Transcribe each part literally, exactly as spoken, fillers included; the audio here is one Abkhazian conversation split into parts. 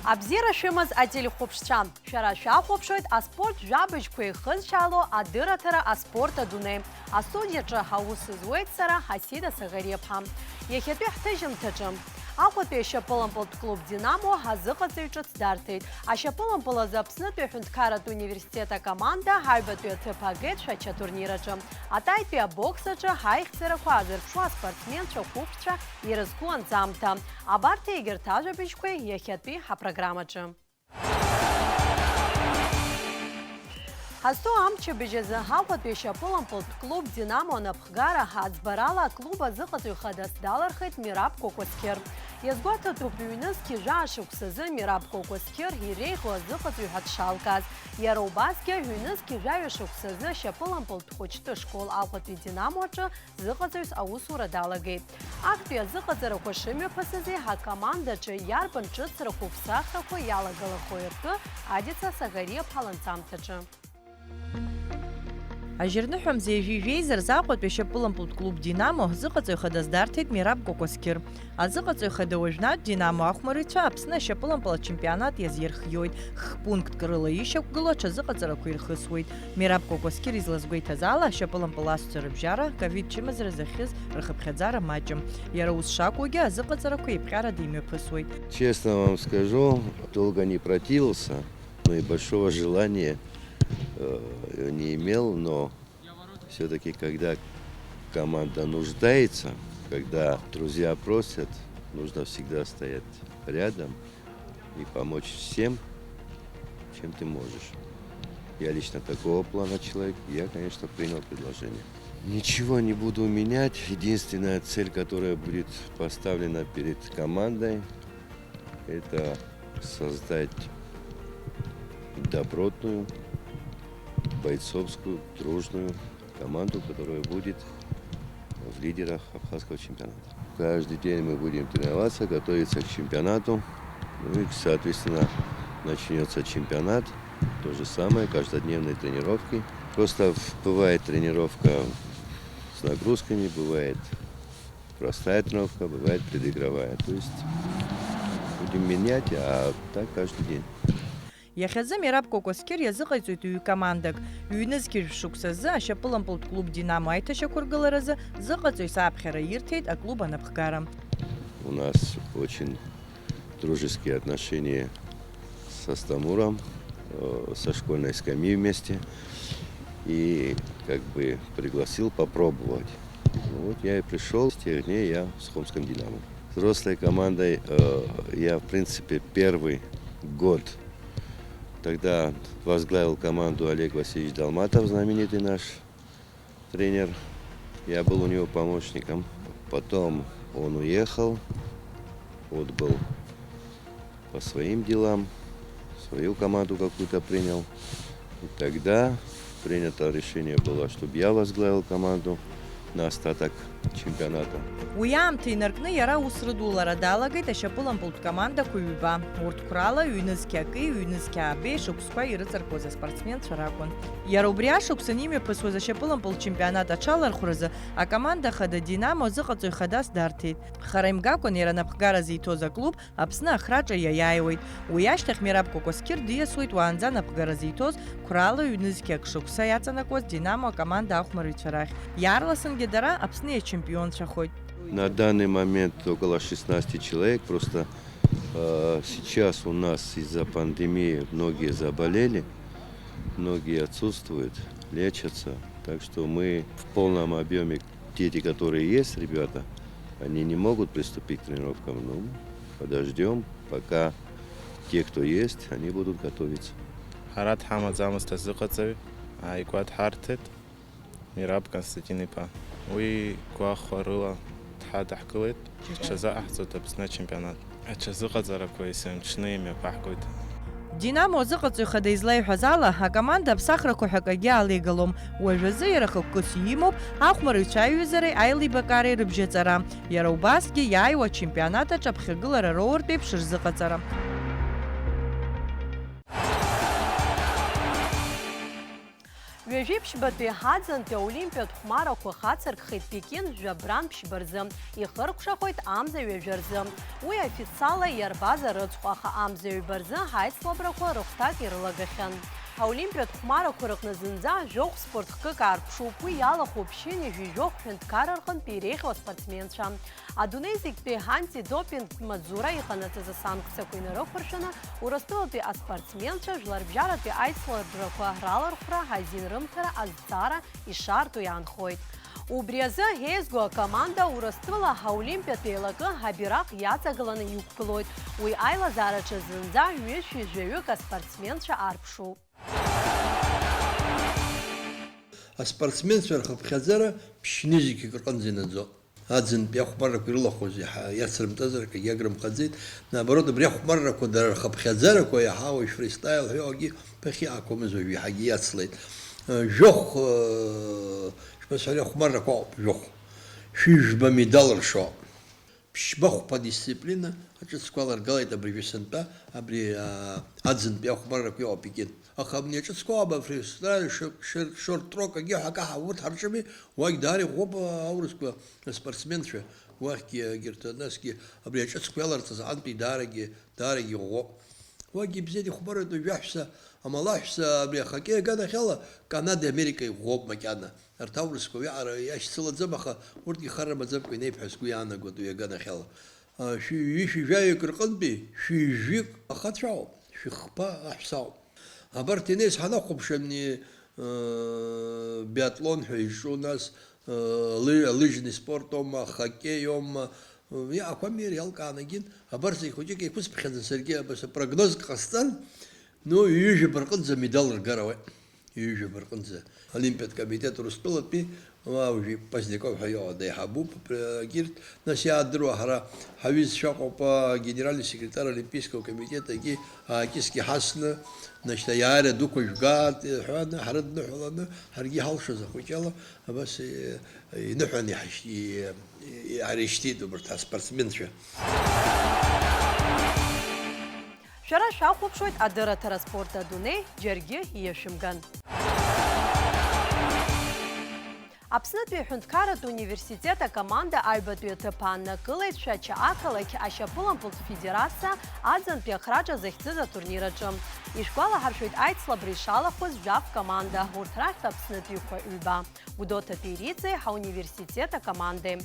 Абзиара шәымаз ателехәаԥшцәа! Шәара шәахәаԥшуеит аспорт жәабжьқәа еихызшьаало адырраҭара Аспорт адунеи. Астудиаҿы аус зуеит сара, Ҳасида Саӷариаԥҳа. Иахьатәи ҳҭыжьымҭаҿы Аҟәатәи ашьапылампылтә клуб Динамо азыҟаҵаҩ ҿыц дарҭеит. Ашьапылампыл азы Аԥснытәи аҳәынҭқарратә университет акоманда ҳаҩбатәи аҭыԥ агеит Шәача турнир аҿы. Атаитәи абокс аҿы ҳаихьӡарақәа аазырԥшуа аспортсменцәа хәыԥшцәа ирызку анҵамҭа. Абарҭ егьырҭ ажәабжьқәеи иахьатәи ҳапрограммаҿы. Ҳазҭоу амчыбжь азы Аҟәатәи ашьапылампылтә клуб Динамо анапхгара аӡбарала аклуб азыҟаҵаҩ хадас далырхит Мираб Кәакәасқьыр. Иазгәаҭатәуп, ҩнызқьи жәаа шықәсазы Мираб Кәакәасқьыр иреиӷьу азыҟаҵаҩ ҳәа дшалкааз. Иара убасгьы, ҩнызқьи жәаҩа шықәсазы ашьапылампылтә хәыҷтәы школ Аҟәатәи Динамо аҿы зыҟаҵаҩыс аусура далагеит. Актәи азыҟаҵарақәа шымҩаԥысызи, ҳакомандаҿы иарбан ҿыцрақәоу ԥсахрақәоу иалагалахои ртәы Адица Саӷариаԥҳа ланҵамҭаҿы. Ажьырныҳәа мза ҩажәи жәеиза рзы Аҟәатәи ашьапылампылтә клуб Динамо зыҟаҵаҩ хадас дарҭеит Мираб Кәакәасқьыр. Азыҟаҵаҩ хада уажәнатә Динамо ахәмарыҩцәа Аԥсны ашьапылампыл ачемпионат иазирхиоит, х-пунктк рыла ишьақәгылоу аҽазыҟаҵарақәа ирхысуеит. Мираб Кәакәасқьыр излазгәеиҭаз ала, ашьапылампыл асцәа рыбжьара ковид чымазара зыхьыз рхыԥхьаӡара маҷым. Иара ус шакәугьы, азыҟаҵарақәа еиԥҟьарада имҩаԥысуеит. Честно вам скажу, долго не противился, но и большого желания, э, не имел, но всё-таки, когда команда нуждается, когда друзья просят, нужно всегда стоять рядом и помочь всем, чем ты можешь. Я лично такого плана человек, я, конечно, принял предложение. Ничего не буду менять. Единственная цель, которая будет поставлена перед командой, это создать добротную, бойцовскую, дружную команду, которая будет в лидерах абхазского чемпионата. Каждый день мы будем тренироваться, готовиться к чемпионату. Ну и, соответственно, начнётся чемпионат. То же самое, каждодневные тренировки. Просто в-, бывает тренировка с нагрузками, бывает простая тренировка, бывает предигровая. То есть будем менять, а так каждый день. Иахьазы Мираб Кәакәасқьыр иазыҟаиҵоит ҩ-командак. Ҩнызқьи жәшықәсазы ашьапылампылтә клуб Динамо аиҭашьақәыргыларазы зыҟаҵаҩыс аԥхьара ирҭеит аклуб анапхгара. У нас очень дружеские отношения с Астамуром, э, со школьной скамьи вместе. И как бы пригласил попробовать. Ну вот я и пришёл. С тех дней я с хомским «Динамо». Взрослой командой, э, я, в принципе, первый год. Тогда возглавил команду Олег Васильевич Долматов, знаменитый наш тренер. Я был у него помощником. Потом он уехал, отбыл по своим делам, свою команду какую-то принял. И тогда принято решение было, чтоб я возглавил команду на остаток чемпионата. Уи аамҭа инаркны иара аус рыдулара далагеит ашьапылампылтә командақәа ҩба. Урҭ қәрала ҩнызқьи аки, ҩнызқьи аабеи шықәсқәа ирыҵаркуаз аспортсменцәа ракәын. Иара убри ашықәсан имҩаԥысуаз ашьапылампылтә чемпионат аҽалархәразы акоманда хада Динамо азыҟаҵаҩ хадас дарҭеит. Хара имгакәан иара анапхгара зиҭоз аклуб Аԥсны ахраҿы иаиааиуеит. Уи ашьҭахь Мираб Кәакәасқьыр диасуеит уаанӡа анапхгара зиҭоз, қәрала ҩнызқьи акы шықәса иаҵанакуаз Динамо акоманда ахәмарыҩцәа рахь. Иаарласынгьы дара Аԥсны иачемпионцәахоит. На данный момент около шестнадцати человек. Просто, э, сейчас у нас из-за пандемии многие заболели, многие отсутствуют, лечатся. Так что мы в полном объёме. Дети, которые есть, ребята, они не могут приступить к тренировкам. Ну, подождём, пока те, кто есть, они будут готовиться. Ҳара дҳамаӡамызт азыҟаҵаҩ, ааигәа дҳарҭеит Мираб Константин-иԥа. Уи гәахәарыла дҳадаҳкылеит, ҳҽазаҟаҳҵоит Аԥсны ачемпионат. Аҽазыҟаҵарақәа есымчны имҩаԥаҳгоит. Динамо азыҟаҵаҩ хада излеиҳәаз ала, акоманда аԥсахрақәа ҳәа акагьы алеигалом. Уажәазы иара хықәкыс имоуп ахәмарыҩцәа аиҩызареи аилибакаареи рыбжьаҵара. Иара убасгьы иааиуа ачемпионат аҿы аԥхьагылара роуртә еиԥш рзыҟаҵара. Ҩажәи ԥшьбатәи ҳаӡынтәи аолимпиатә хәмарақәа хацыркхеит Пекин жәабран ԥшьба рзы, ихыркәшахоит амза ҩажәа рзы. Уи официалла иарбаз арыцхә, аха амза ҩба рзы ҳаицлабрақәа рыхәҭак ирылагахьан. Аолимпиатә хәмарақәа рыҟны зынӡа жәохә спорт хкык аарԥшуп, уи иалахәуп ԥшьынҩажәи жәохә ҳәынҭқарра рҟынтә иреиӷьу аспортсменцәа. Адунеи зегьтәи антидопинг маҵзура иҟанаҵаз асанкциақәа инарықәыршәаны, Урыстәылатәи аспортсменцәа жәларбжьаратәи аицлабрақәа ралархәра азин рымҭара азҵаара ишарту иаанхоит. Убри азы еизго акоманда Урыстәыла аолимпиатә еилакы абираҟ иаҵагыланы иқәгылоит. Уи аилазаараҿы зынӡа ҩышәи жәаҩык аспортсменцәа аарԥшуп. Аспортсменцәа рхыԥхьаӡара ԥшьнызқьҩык рҟынӡа инаӡоит. Аӡынтәи ахәмаррақәа ирылахәыз иаҳа иацрымҵазар акгьы агрымхаӡеит. Наоборот, абри ахәмаррақәа дара рхыԥхьаӡарақәа иаҳа уажә фристайл ҳәа иҟоугьы ԥыхьа ақәымыз уажә иаҳагьы иацлеит. Э, жәохә, э, шԥасҳәари, ахәмаррақәа ауп, жәохә. Шәи жәба медал ршо. Ԥшьба-хәба дисциплина аҿыцқәа аларгалеит абыржәы сынтәа, абри, а, аӡынтәи ахәмаррақәа иҟоуп егьырҭ. Аха абни аҿыцқәа ауп афристайл, шорт-, шорт-, шорт-трок, егьи ҳәа акаҳа урҭ ҳарҿыми, уагь даара иӷәӷәоуп аурысқәа аспортсменцәа, уахьгьы егьырҭ, насгьы абри аҿыцқәа иаларҵаз аҟынтәи даарагьы, даарагьы иӷәӷәоуп. Уагьы ибзианы ихәмаруеит уажәы аҳәса, амала аҳәса абри ахоккеи аганахьала Канадеи Америкеи иӷәӷәоуп макьана. Арҭ аурысқәа уиаҟара иашьцылаӡам, аха урҭгьы хар рымаӡамкәа инеип ҳәа сгәы иаанагоит уи аганахьала. А, шәи-, ҩышәи жәаҩык рҟынтәи шәи-жәҩык ахацәа ауп, шәи-хԥа аҳәса ауп. Абарҭ инеис ҳанахәаԥш, ани, э, биатлон ҳәа изҿу, нас, э, лы-, лыжни спорт аума, хоккеи аума, э, иаақәами иара иалкаанагьы, абарҭ зегь хәыҷык еиқәысԥхьаӡан саргьы, абас апрогнозк ҟасҵан, ну, ҩажәаба рҟынӡа амедал ргар ауеит. Ҩажәаба рҟынӡа. Олимпиатә комитет Урыстәылатәи, уа уажәы Поздняков ҳәа иҟоу деиҳабуп, пр-, егьырҭ, нас иаадыруа ҳара ҳаҩызцәа ыҟоуп, а, генеральный секретарь Олимпийского комитета, егьи ааскьысгьы ҳасны, значит, аиааира дуқәа жәгааит, ҳәа, ҳара дныҳәаланы, ҳаргьы иҳалшоз ахәыҷала, абас, э, иныҳәаны иҳашь-, и-, и-, иаарышьҭит убарҭ аспортсменцәа. Шәара шәахәаԥшуеит адырраҭара спорт адунеи, џьаргьы иашәымган. Аԥснытәи аҳәынҭқарратә университет акоманда аҩбатәи аҭыԥ ааннакылеит Шәача ақалақь ашьапылампылтә федерациа аӡынтәи ахраҿа захьӡыз атурнир аҿы. Ишәгәалаҳаршәоит аицлабра ишалахәыз жәаф команда, урҭ рахьтә Аԥснытәиқәа ҩба, Гәдоуҭатәи Риҵеи ҳауниверситет акомандеи.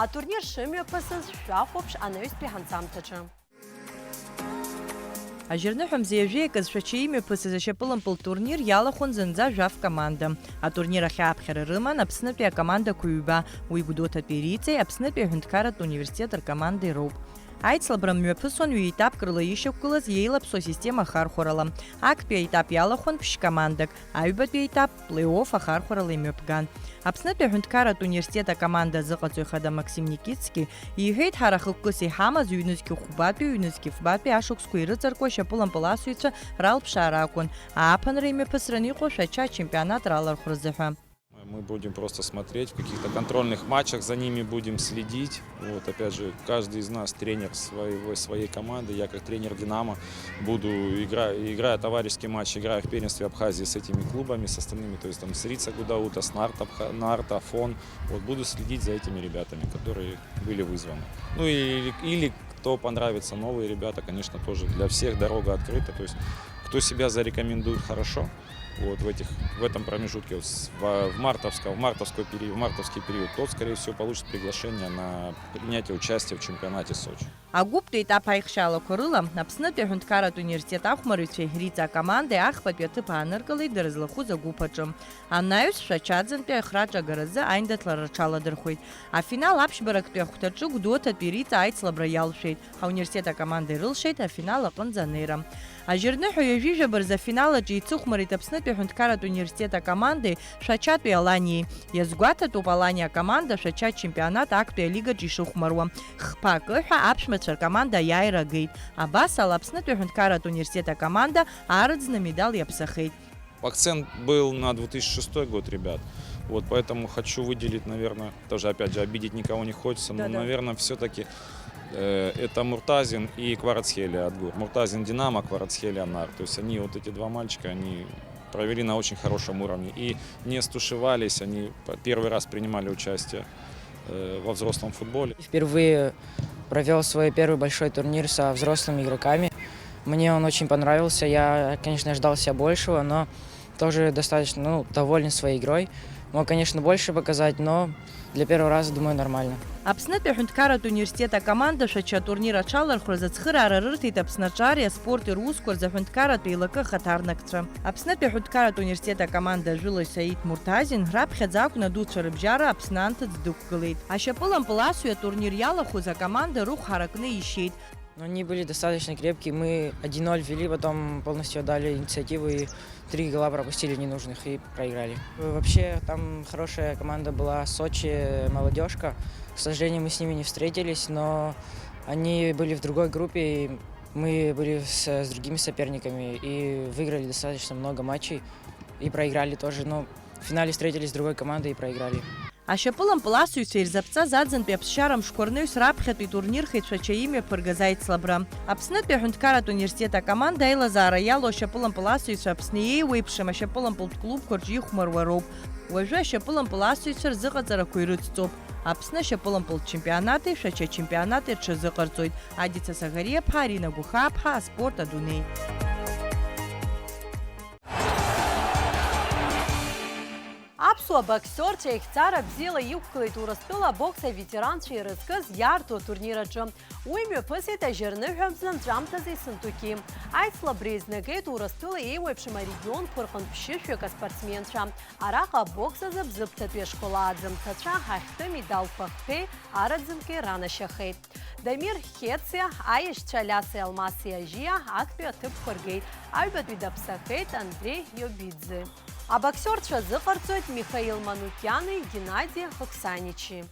Атурнир шымҩаԥысыз шәахәаԥш анаҩстәи ҳанҵамҭаҿы. Ажьырныҳәа мза ҩажәи акы зшәача имҩаԥысыз ашьапылампылтә турнир иалахәын зынӡа жәаф команда. Атурнир ахь ааԥхьара рыман Аԥснытәи акомандақәа ҩба, уи Гәдоуҭатәи Риҵеи Аԥснытәи аҳәынҭқарратә университет ркомандеи роуп. Аицлабра мҩаԥысуан ҩ-етапк рыла ишьақәгылаз иеилаԥсоу асистема ахархәарала. Актәи аетап иалахәын ԥшь-командак, аҩбатәи аетап плей-офф ахархәарала имҩаԥган. Аԥснытәи аҳәынҭқарратә университет акоманда азыҟаҵаҩ хада Максим Никитски иҳәеит, ҳара хықәкыс иҳамаз ҩнызқь хәбатәи, ҩнызқь фбатәи ашықәсқәа ирыҵаркуа ашьапылампыл асыҩцәа ралԥшаара акәын, ааԥынра имҩаԥысран иҟоу Шәача ачемпионат ралархәразы ҳәа. Мы будем просто смотреть, в каких-то контрольных матчах за ними будем следить. Вот, опять же, каждый из нас тренер своего, своей команды. Я как тренер «Динамо» буду, игра-, играя товарищеский матч, играя в первенстве Абхазии с этими клубами, с остальными, то есть там с Рица Гудаута, с Нарт Абха-, Нарт Афон. Вот, буду следить за этими ребятами, которые были вызваны. Ну и, или кто понравится, новые ребята, конечно, тоже для всех дорога открыта. То есть кто себя зарекомендует хорошо, вот в этих, в этом промежутке, вот с-, в, в мартовском, в мартовской период, в мартовский период, тот, скорее всего, получит приглашение на принятие участия в чемпионате Сочи. Агәыптә етап аихшьаалақәа рыла Аԥснытәи аҳәынҭқарратә университет ахәмарыҩцәеи Риҵа акомандеи ахԥатәи аҭыԥ ааныркылеит дара злахәыз агәыԥ аҿы. Анаҩс Шәача аӡынтәи ахраҿа агаразы аиндаҭлара рҽаладырхәеит. Афинал аԥшьбарактәи ахәҭаҿы Гәдоуҭатәи Риҵа аицлабра иалшәеит. Ҳауниверситет акоманда ирылшеит афинал аҟынӡа анеира. Ажьырныҳәа ҩажәижәаба рзы афинал аҿы еицыхәмарит Аԥснытәи аҳәынҭқарратә университет акомандеи Шәачатәи Аланиеи. Иазгәаҭатәуп Аланиа акоманда Шәача ачемпионат актәи алигаҿ ишыхәмаруа. Хԥа акы ҳәа аԥшәмацәа ркоманда аиааира агеит. Абас ала Аԥснытәи аҳәынҭқарратә университет акоманда аарыӡны амедал иаԥсахеит. Акцент был на две тысячи шестой год, ребят. Вот поэтому хочу выделить, наверное, тоже, опять же, обидеть никого не хочется, но, Да-да. наверное, все-таки э, это Муртазин и Кварацхелия от ГУР. Муртазин Динамо, Кварацхелия НАР. То есть они, вот эти два мальчика, они провели на очень хорошем уровне и не стушевались, они п- первый раз принимали участие э, во взрослом футболе. Впервые провел свой первый большой турнир со взрослыми игроками. Мне он очень понравился. Я, конечно, ждал себя большего, но тоже достаточно, ну, доволен своей игрой. Мог, конечно, больше показать, но для первого раза, думаю, нормально. Аԥснытәи аҳәынҭқарратә университет акоманда Шәача атурнир аҽалархәразы ацхыраара рырҭеит Аԥсны аҿареи аспорти русқәа рзы аҳәынҭқарратә еилакы ахаҭарнакцәа. Аԥснытәи аҳәынҭқарратә университет акоманда ажәылаҩ Саид Муртазин раԥхьаӡа акәны адуцәа рыбжьара Аԥсны анҭыҵ дықәгылеит. Ашьапылампыл асҩы атурнир иалахәыз акоманда рыхә ҳаракны ишьеит. Но они были достаточно крепкие. Мы один ноль вели, потом полностью отдали инициативу и три гола пропустили ненужных и проиграли. Вообще, там хорошая команда была, Сочи, молодежка. К сожалению, мы с ними не встретились, но они были в другой группе, и мы были с, с другими соперниками и выиграли достаточно много матчей и проиграли тоже. Ну, в финале встретились с другой командой и проиграли. Ашьапылампыл асыҩцәа ирзаԥҵаз аӡынтәи аԥсшьара мшқәа рнаҩс раԥхьатәи турнирхеит Шәача имҩаԥыргаз аицлабра. Аԥснытәи аҳәынҭқарратә университет акоманда аилазаара иалоу ашьапылампыл асыҩцәа Аԥсны еиуеиԥшым ашьапылампылтә клубқәа рҿы ихәмаруа роуп. Уажәы ашьапылампыл асыҩцәа рзыҟаҵарақәа ирыцҵоуп. Аԥсны ашьапылампылтә чемпионати Шәача ачемпионати рҽазыҟарҵоит. Адица Саӷариаԥҳа, Арина Гәыхааԥҳа, аспорт адунеи. Аԥсуа боксиорцәа ихьӡара бзиала иқәгылеит Урыстәыла абокс аветеранцәа ирызкыз иаарту атурнир аҿы. Уи мҩаԥысит ажьырныҳәа мза нҵәамҭазы Ессентуки. Аицлабра еизнагеит Урыстәыла еиуеиԥшым арегионқәа рҟынтә ԥшьышәҩык аспортсменцәа. Араҟа абокс азы Бзыԥҭатәи ашкол ааӡамҭацәа ҳахьтәы медалқәа хԥеи араӡымкеи ранашьахеит. Дамир Хециа, аиашьцәа Алиаси Алмаси Ажьиа актәи аҭыԥқәа ргеит, аҩбатәи даԥсахеит Андреи Иобидзе. Абоксиорцәа азыҟарҵоит Михаил Манукиани Геннади Хыксаничи.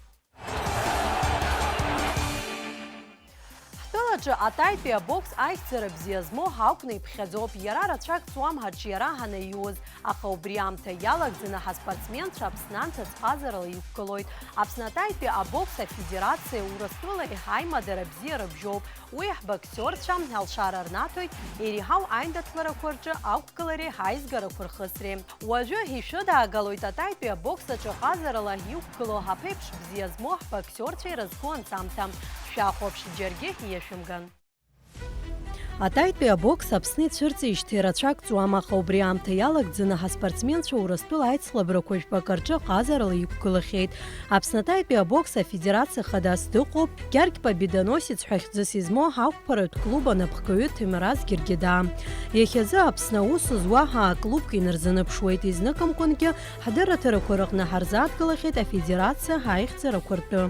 Ҳтәылаҿы атаитәи абокс аихьӡара бзиа змоу ҳакәны иԥхьаӡоуп, иара рацәак ҵуам ҳаҿиара ҳанаиуз, аха убри аамҭа иалагӡаны ҳаспортсменцәа Аԥсны анҭыҵ ҟазарала иқәгылоит. Аԥсны атаитәи абокс афедерациа Урыстәылеи ҳаимадара бзиа рыбжьоуп, уи ҳбоксиорцәа алшара рнаҭоит еиреиҳау аиндаҭларақәа рҿы ақәгылареи ҳаизгарақәа рхысреи. Уажәы ишәыдаагалоит атаитәи абокс аҿы ҟазарала иқәгылоу ҳаԥеиԥш бзиа змоу ҳбоксиорцәа ирызку анҵамҭа. Шәахәаԥш, џьаргьы иашәымган. Атаитәи абокс Аԥсны ицәырҵижьҭеи рацәак ҵуам, аха убри аамҭа иалагӡаны ҳаспортсменцәа Урыстәыла аицлабрақәа жәпак рҿы ҟазарала иқәгылахьеит. Аԥсны атаитәи абокс афедерациа хадас дыҟоуп Гьаргь Победоносец ҳәа хьӡыс измоу ҳақәԥаратә клуб анапхгаҩы Ҭемраз Гергьедаа. Иахьазы Аԥсны аус зуа ҳа аклубк инарзынаԥшуеит, изныкымкәангьы ҳдырраҭарақәа рыҟны ҳарзааҭгылахьеит афедерациа ҳаихьӡарақәа ртәы.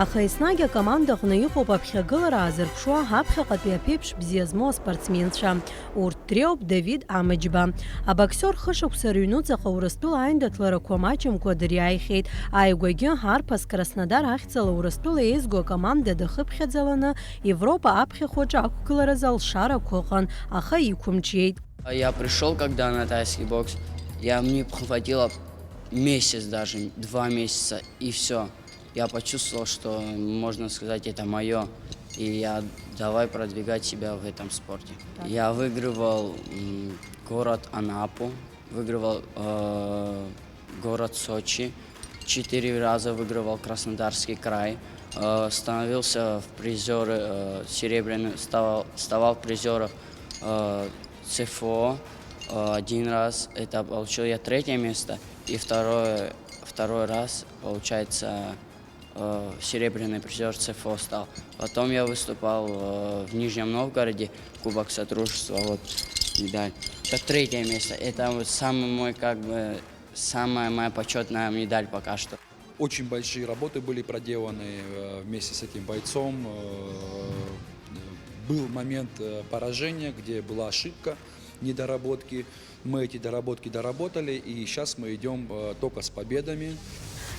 Аха еснагь акомандаҟны иҟоуп аԥхьагылара аазырԥшуа ҳаԥхьаҟатәи аԥеиԥш бзиа змоу аспортсменцәа. Урҭ дреиуп Давид Амыџьба. Абоксиор хышықәса рыҩнуҵаҟа Урыстәыла аиндаҭларақәа маҷымкәа дыриааихьеит. Ааигәагьы арԥыс Краснодар ахьӡала Урыстәыла еизго акоманда дахыԥхьаӡаланы Европа аԥхьахәаҿы ақәгыларазы алшарақәа ыҟан, аха иқәымчиеит. Я пришёл когда на тайский бокс, я, мне хватило месяц даже, два месяца, и всё. Я почувствовал, что, можно сказать, это моё. И я давай продвигать себя в этом спорте. Я выигрывал м, город Анапу, выигрывал э, город Сочи, четыре раза выигрывал Краснодарский край, э, становился в призёры э, серебряный, вставал, вставал в призёрах э, ЦФО э, один раз, это получил я третье место, и второе, второй раз, получается, э, серебряный призёр ЦФО стал. Потом я выступал э, в Нижнем Новгороде, Кубок Содружества, вот медаль. Это третье место. Это вот самый мой, как бы, самая моя почётная медаль пока что. Очень большие работы были проделаны э, вместе с этим бойцом. Э, Был момент э, поражения, где была ошибка, недоработки. Мы эти доработки доработали, и сейчас мы идем э, только с победами.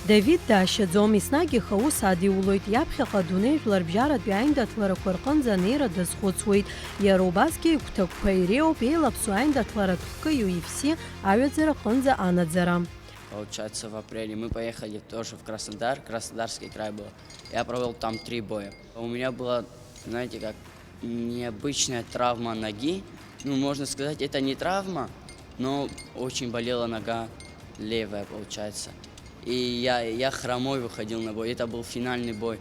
Давид даашьаӡом, еснагь ихы аус адиулоит, иаԥхьаҟа адунеи жәларбжьаратәи аиндаҭларақәа рҟынӡа анеира дазхәыцуеит. Иара убасгьы игәҭакқәа иреиуоуп еилаԥсоу аиндаҭларатә хкы ю еф си аҩаӡара аҟынӡа анаӡара. Получается, в апреле мы поехали тоже в Краснодар, Краснодарский край был. Я провел там три боя. У меня была, знаете, как необычная травма ноги. Ну, можно сказать, это не травма, но очень болела нога левая, получается. И я, я хромой выходил на бой. Это был финальный бой.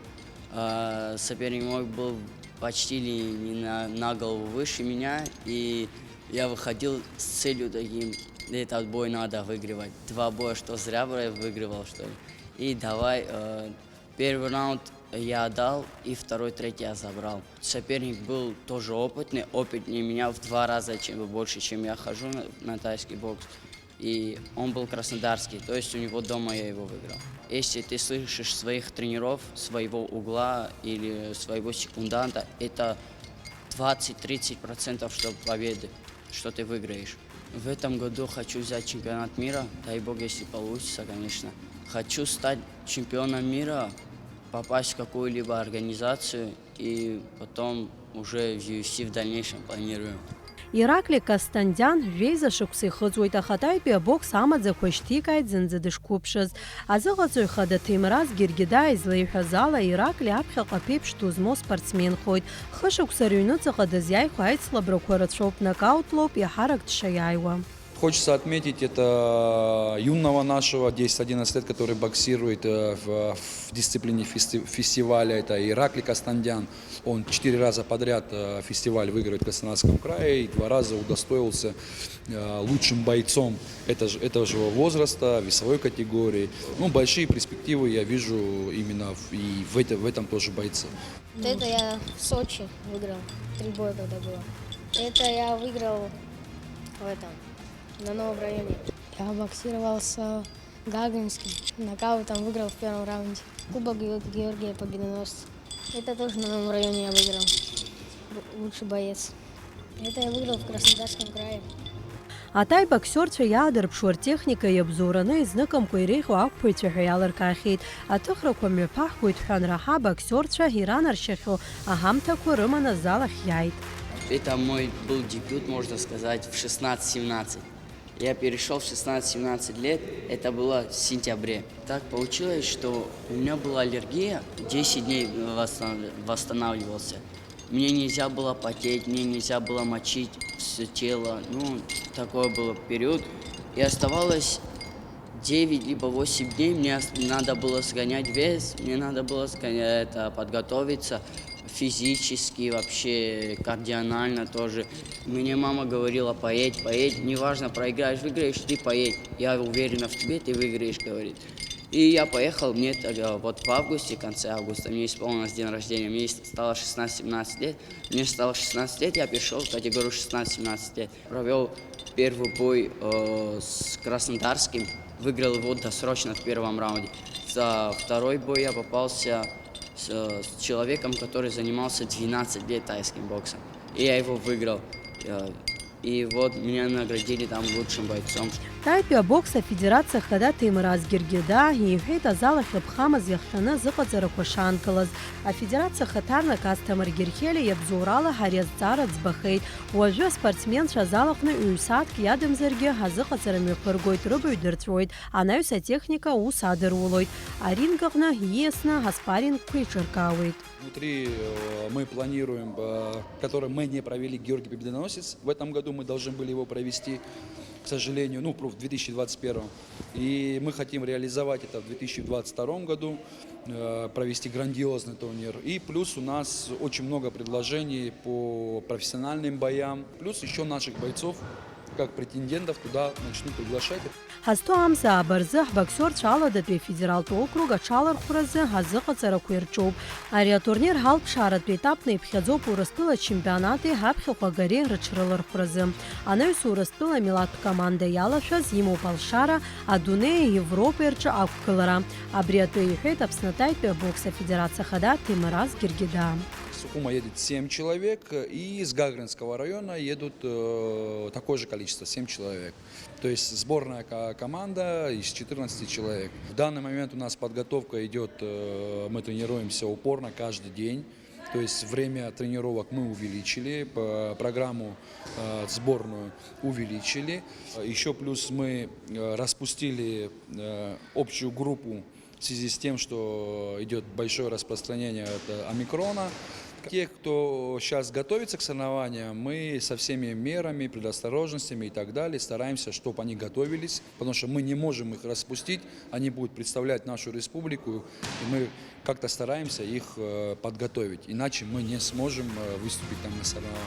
А, соперник мой был почти ли не на, на голову выше меня, и я выходил с целью таким, этот бой надо выигрывать. Два боя, что зря бро- выигрывал, что ли. И давай, э, первый раунд я дал, и второй, третий я забрал. Соперник был тоже опытный, опытнее меня в два раза чем, больше, чем я хожу на, на тайский бокс. И он был краснодарский, то есть у него дома я его выиграл. Если ты слышишь своих тренеров, своего угла или своего секунданта, это двадцать-тридцать процентов что победы, что ты выиграешь. В этом году хочу взять чемпионат мира, дай бог, если получится, конечно. Хочу стать чемпионом мира, попасть в какую-либо организацию и потом уже в ю эф си в дальнейшем планирую. Иракли Костандиан жәеиза шықәса ихыҵуеит, аха Таитәи абокс амаӡақәа шьҭикааит зынӡа дышқәыԥшыз. Азыҟаҵаҩ хада Ҭемраз Гергида излеиҳәаз ала, Иракли аԥхьаҟа аԥеиԥш ду змоу спортсменхоит. Хышықәса рыҩнуҵаҟа дызиааихо аицлабрақәа рацәоуп, нокаутлоуп иаҳарак дшаиааиуа. Хочется отметить это юного нашего, десять-одиннадцать лет, который боксирует э, в, в дисциплине фести- фестиваля. Это Иракли Костандиан. Он четыре раза подряд э, фестиваль выигрывает в Краснодарском крае и два раза удостоился э, лучшим бойцом это же, этого же возраста, весовой категории. Ну, большие перспективы я вижу именно в, и в, это, в этом тоже бойце. Вот это я в Сочи выиграл, три боя когда было. Это я выиграл в этом, на Новом районе. Я боксировал с Гагринским, нокаутом выиграл в первом раунде. Кубок Геор- Георгия Победоносца. Это тоже на Новом районе я выиграл. Лучший боец. Это я выиграл в Краснодарском крае. Атай боксиорцәа иаадырԥшуа ртехника иабзоураны изныкымкәа иреиӷьу ақәԥаҩцәа ҳәа иалыркаахьеит. Аҭыхрақәа мҩаԥаҳгоит ҳәа анраҳа, абоксиорцәа иранаршьахьоу аҳамҭақәа рыманы азал ахь иааит. Это мой был дебют, можно сказать, в шестнадцать-семнадцать. Я перешел в шестнадцать-семнадцать лет, это было в сентябре. Так получилось, что у меня была аллергия, десять дней восстанов- восстанавливался. Мне нельзя было потеть, мне нельзя было мочить все тело. Ну, такой был период. И оставалось девять либо восемь дней, мне ос- надо было сгонять вес, мне надо было сгонять, это, подготовиться физически, вообще кардионально тоже. Мне мама говорила: поедь, поедь, неважно, проиграешь, выиграешь, ты поедь. Я уверена в тебе, ты выиграешь, говорит. И я поехал, мне тогда, вот в августе, конце августа, мне исполнилось день рождения, мне стало шестнадцать-семнадцать лет, мне стало шестнадцать лет, я перешел в категорию шестнадцать-семнадцать лет. Провел первый бой э, с Краснодарским, выиграл его досрочно в первом раунде. За второй бой я попался с, с человеком, который занимался двенадцать лет тайским боксом. И я его выиграл. Э, И вот меня наградили там лучшим бойцом. Таитәи абокс афедерациа хада Ҭемраз Гергида иҳәеит азал ахьыԥхамыз иахҟьаны азыҟаҵарақәа шаанкылаз. Афедерациа хаҭарнак Асҭамыр Герхелиа иабзоурала ҳари азҵаара ӡбахеит. Уажәы аспортсменцәа азал аҟны ҩ-сааҭк иадамзаргьы азыҟаҵара мҩаԥыргоит, рыбаҩ дырҵәуоит, анаҩс атехника аус адырулоит, аринг аҟны ииасны аспаррингқәа еиҿыркаауеит. Внутри э, мы планируем, э, который мы не провели, Георгий Победоносец. В этом году мы должны были его провести, к сожалению, ну, в две тысячи двадцать первом. И мы хотим реализовать это в две тысячи двадцать втором году, э, провести грандиозный турнир. И плюс у нас очень много предложений по профессиональным боям. Плюс еще наших бойцов, как претендентов, туда начнут приглашать. Ҳазҭоу амза ааба рзы ҳбоксиорцәа Аладатәи афедералтә округ аҽалархәразы ҳазыҟаҵарақәа ирҿоуп. Ари атурнир ҳалԥшааратә етапны иԥхьаӡоуп Урыстәыла ачемпионати ҳаԥхьаҟа агареи рыҽрылархәразы. Анаҩс Урыстәыла амилаҭтә команда иалашәаз имоуп алшара адунеи Европеи рҿы ақәгылара. Абри атәы иҳәеит Аԥсны атаитәи абокс афедерациа хада Ҭемраз Гергида. Сухума едет семь человек, э, и из Гагринского района едут, э, такое же количество, семь человек. То есть сборная ко-, команда из четырнадцати человек. В данный момент у нас подготовка идет, э, мы тренируемся упорно каждый день. То есть время тренировок мы увеличили, п-, программу, э, сборную увеличили. Еще плюс мы, э, распустили, э, общую группу в связи с тем, что идет большое распространение от, э, омикрона. Те, кто сейчас готовится к соревнованиям, мы со всеми мерами, предосторожностями и так далее стараемся, чтобы они готовились, потому что мы не можем их распустить, они будут представлять нашу республику, и мы как-то стараемся их, э, подготовить, иначе мы не сможем, э, выступить там на соревнованиях.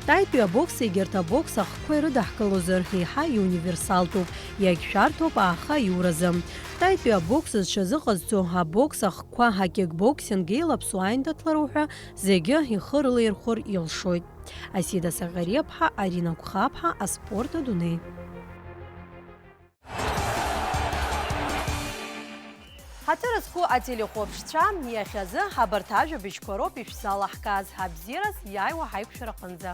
Таитәи абокс егьырҭ абокс ахкқәа ирыдаҳкылозар, еиҳа иуниверсалтәуп, иагьшәарҭоуп ааха аиуразы. Таитәи абокс зҽазыҟазҵо, абокс ахкқәа, акикбоксинг, еилаԥсоу аиндаҭлароуп ҳәа зегьы ихы рылаирхәыр илшоит. Асида Саӷариаԥҳа, Арина Гәхаԥҳа, аспорт адунеи. Ҳаҭыр зқәу ателехәаԥшцәа, иахьазы абарҭ ажәабжьқәа роуп ишәзалаҳкааз. Абзиараз иааиуа ҳаиқәшәараҟынӡа.